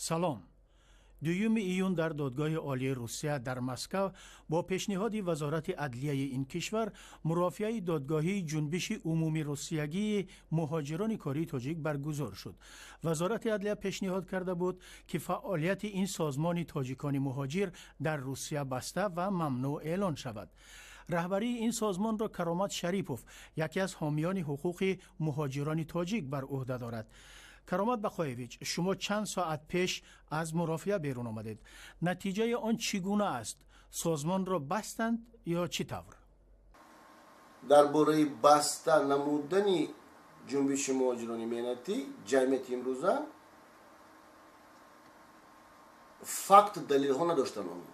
Салом. Дуюми июн дар Додгоҳи Олии Русия дар Москав бо пешниҳоди Вазорати адлияи ин кишвар мурофиаи додгоҳии Ҷунбиши умумирусиягии муҳоҷирони кории тоҷик баргузор шуд. Вазорати адлия пешниҳод карда буд, ки фаъолияти ин созмони тоҷикони муҳоҷир дар Русия баста ва мамнӯъ эълон шавад. Раҳбарии ин созмонро Каромат Шарипов, яке аз ҳомиёни ҳуқуқи муҳоҷирони тоҷик, бар ӯҳда дорад. Каромат Бақоевич, шумо чанд соат пеш аз мурофиа берун омадед. Натиҷаи он чӣ гуна аст? Созмонро бастанд ё чӣ тавр? Дар бораи баста намудани Ҷунбиши муҳоҷирони меҳнатӣ ҷамъияти имрӯза факту далелҳо надоштанд онҳо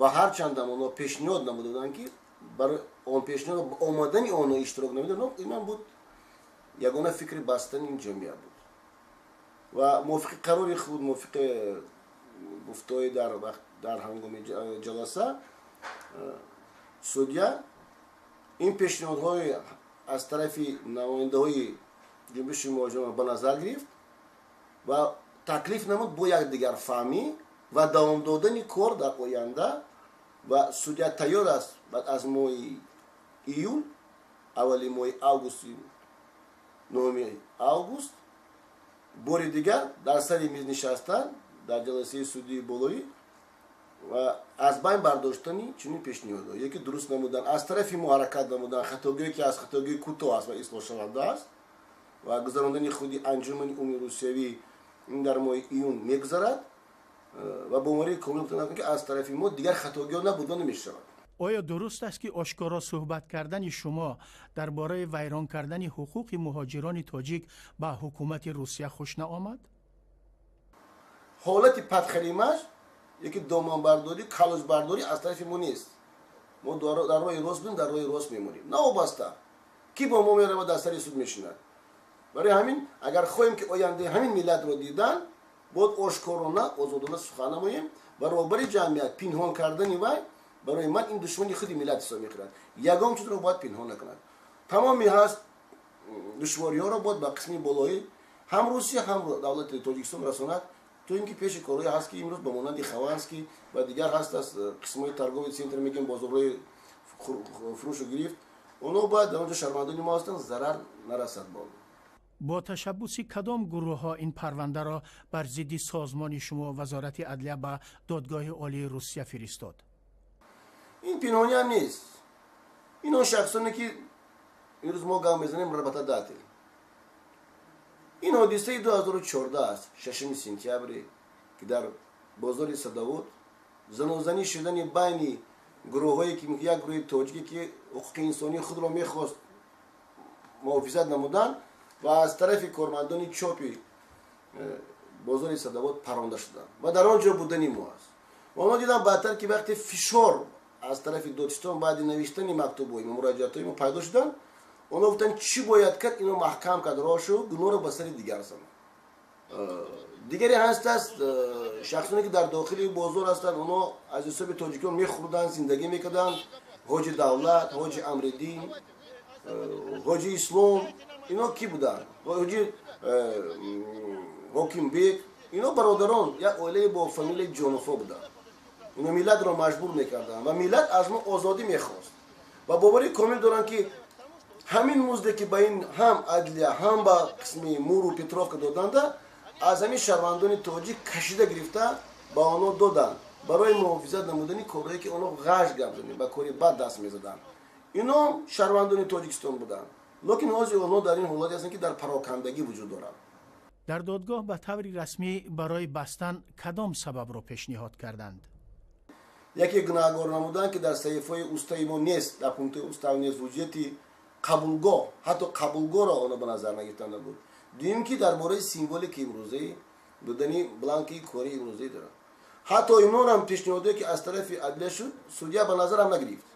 ва ҳарчандам онҳо пешниҳод намуда буданд, ки барои он пешниҳод омадани онҳо иштирок намеданд, инам буд ягона фикри бастани ин ҷамъият буд. Ва мувофиқи қарори худ, мувофиқи гуфтаҳои дар ҳангоми ҷаласа судья ин пешниҳодҳои аз тарафи намояндаҳои Ҷунбиши муҳоҷирон ба назар гирифт ва таклиф намуд бо якдигарфаҳмӣ ва давом додани кор дар оянда. Ва судья тайёр аст баъд аз моҳи июл, аввали моҳи августи, 9 август бори дигар дар сари миз нишастан дар ҷаласаи судии болоӣ ва аз байн бардоштани чунин пешниҳодҳо яке дуруст намудан, аз тарафи мо ҳаракат намудан, хатогие ки аз хатогии кӯтоҳ аст ва ислоҳшаванда аст, ва гузарондани худи анҷумани умумирусиявӣ ин дар моҳи июн мегузарад. Ва боварии комил метавонам, ки аз тарафи мо дигар хатогиҳо набуд ва намешавад. Оё дуруст аст, ки ошкоро суҳбат кардани шумо дар бораи вайрон кардани ҳуқуқи муҳоҷирони тоҷик ба ҳукумати Русия хуш наомад? Ҳолати подхалимаж яки доманбардорӣ, калоҷбардорӣ аз тарафи мо нест. Мо дар роҳи рост будем, дар роҳи рост мемонем, новобаста ки бо мо меравад, дар сари суд мешинад. Барои ҳамин, агар хоҳем, ки ояндаи ҳамин миллатро дидан, бояд ошкорона, озодона сухан намоем. Баробари ҷамъият пинҳон кардани вай барои ман ин душмани худи миллат ҳисоб мекунад. Ягон чизро бояд пинҳон накунад. Тамоми ҳаст душвориҳоро бояд ба қисми болоӣ ҳам Русия, ҳам давлати Тоҷикистон расонад, то ин ки пеши корҳое ҳаст, ки имрӯз ба монанди Хованский ва дигар ҳаст аз қисмҳои торговый центр, мегӯем, бозорҳои фурӯшу гирифт, онҳо бояд дар он ҷо шаҳрвандони мо ҳастанд, зарар нарасад ба онҳо. Бо ташаббуси кадом гурӯҳҳо ин парвандаро бар зидди созмони шумо Вазорати адлия ба Додгоҳи Олии Русия фиристод? Ин пинҳониам нест. Ин он шахсоне, ки имрӯз мо гап мезанем, работодатель. Ин ҳодисаи 2014 аст, 6 сентябре, ки дар бозори Садовод занозанӣ шудани байни гурӯҳҳое, ки як гурӯҳи тоҷике, ки ҳуқуқи инсонии худро мехост муҳофизат намудан, ва аз тарафи кормандони чопи бозори Садовод паронда шуданд ва дар он ҷо будани мо аст. Онҳо диданд баъдтар, ки вақте фишор аз тарафи додситон баъди навиштани мактубҳои мо, муроҷиатҳои мо пайдо шуданд, онҳо гуфтанд, чӣ бояд кард, ино маҳкам кард роҳшу, гуноҳро ба сари дигар занад. Дигаре ҳаст аст шахсоне, ки дар дохили бозор ҳастанд, онҳо аз ҳисоби тоҷикон мехӯрданд, зиндагӣ мекарданд: Ҳоҷи Давлат, Ҳоҷи Амриддин, Ҳоҷи Ислом. Ино кӣ буданд? Ҳоҷи Ҳокимбек. Ино бародарон, як оилаи бо фамилияи Ҷонофо буданд. Ино миллатро маҷбур мекарданд ва миллат аз мо озодӣ мехост. Ва боварии комил доранд, ки ҳамин музде, ки ба ин ҳам адлия, ҳам ба қисми Муру Петровка доданда, аз ҳамин шаҳрвандони тоҷик кашида гирифта ба онҳо доданд барои муҳофизат намудани корҳое, ки онҳо ғаш гап занем, ба кори бад даст мезаданд. Ино шаҳрвандони Тоҷикистон буданд, лекин ҳозир онҳо дар ин ҳолате ҳастанд, ки дар парокандагӣ вуҷуд доранд. Дар додгоҳ ба таври расмӣ барои бастан кадом сабабро пешниҳод карданд? Яке гунаҳгор намуданд, ки дар саҳифаи устави мо нест, дар пунктҳои устав нест вуҷудияти қабулгоҳ, ҳатто қабулгоҳро онҳо ба назар нагирифтанда буд. Дуюм, ки дар бораи символики имрӯзаи будани бланки кори имрӯзаи дорад. Ҳатто инонам пешниҳодое, ки аз тарафи адлия шуд, судья ба назарам нагирифт.